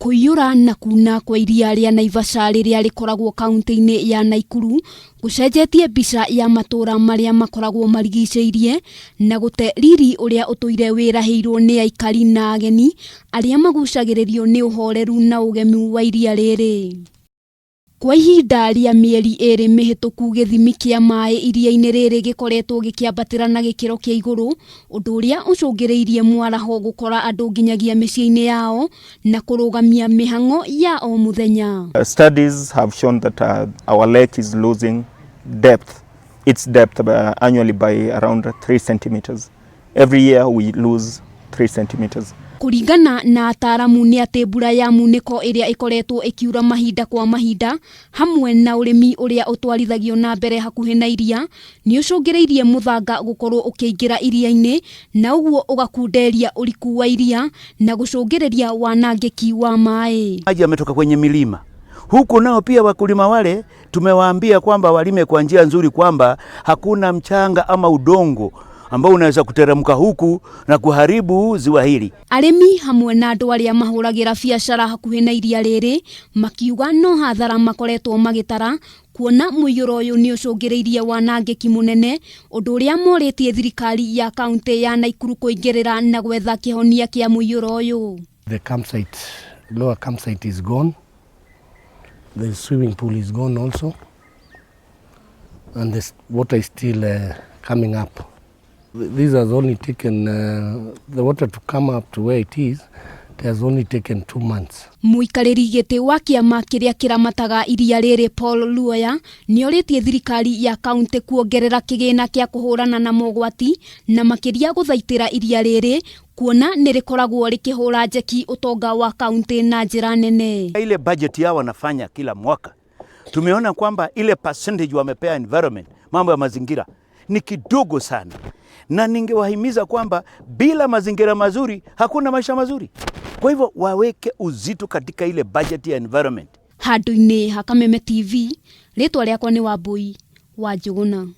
Kũiyũra na kuna kwa iria rĩa Naivasha rĩrĩa rĩkoragwo kaunti-inĩ ya Naikuru gũcenjetie mbica ya matũũra marĩa makoragwo marigicĩirie na gũte riri ũrĩa ũtũire wĩrahĩirwo nĩ aikari na ageni arĩa magucagĩrĩrio nĩ ũhoreru na ũgemu wa iria rĩrĩ. Kwa ihinda rĩa mĩeri ĩrĩ mĩhĩtũku gĩthimi kĩa maĩ iria-inĩ rĩrĩ gĩkoretwo gĩkĩambatĩra na gĩkĩro kĩa igũrũ, ũndũ ũrĩa ũcũngĩrĩirie mwaraho gũkora andũ nginyagia mĩciĩ-inĩ yao na kũrũgamia mĩhang'o ya o mũthenya. Studies have shown that our lake is losing depth, its depth annually by around 3 centimeters. Every year we lose 3 centimeters. Kũringana na ataaramu nĩ atĩ mbura ya munĩko ĩrĩa ĩkoretwo ĩkiura mahinda kwa mahinda hamwe na ũrĩmi ũrĩa ũtwarithagio na mbere hakuhĩ na iria nĩ ũcũngĩrĩirie mũthanga gũkorwo ũkĩingĩra iria-inĩ na ũguo ũgakunderia ũriku wa iria na gũcũngĩrĩria wanangĩki wa maĩ. Maji yametoka kwenye milima huku nao pia wakulima wale tumewaambia kwamba walime kwa njia nzuri, kwamba hakuna mchanga ama udongo ambao unaweza kuteremka huku na kuharibu ziwa hili. Arĩmi hamwe na andũ arĩa mahũragĩra biacara hakuhĩ na iria rĩrĩ makiuga no hathara makoretwo magĩtara kuona mũiyũro ũyũ nĩ ũcũngĩrĩirie wanangĩki mũnene, ũndũ ũrĩa morĩtie thirikari ya kaunti ya Naikuru kũingĩrĩra na gwetha kĩhonia kĩa mũiyũro ũyũ. The campsite, lower campsite is gone. The swimming pool is gone also. And the water is still coming up. This has only taken, the water to come up to where it is, it has only taken 2 months. Mũikarĩri gĩtĩ wa kĩama kĩrĩa kĩramataga iria rĩrĩ Paul Luoya nĩorĩtie thirikari ya kaunti kuongerera kĩgĩna kĩa kũhũrana na mogwati na makĩria gũthaitĩra iria rĩrĩ kuona nĩ rĩkoragwo rĩkĩhũra njeki ũtonga wa kaunti na njĩra nene. Ile budget yao wanafanya kila mwaka, tumeona kwamba ile percentage wamepea environment, mambo ya mazingira ni kidogo sana, na ningewahimiza kwamba bila mazingira mazuri hakuna maisha mazuri. Kwa hivyo waweke uzito katika ile budget ya environment. Handũ-inĩ ha Kameme TV, rĩtwa rĩakwa nĩ Wambui wa Njũgũna.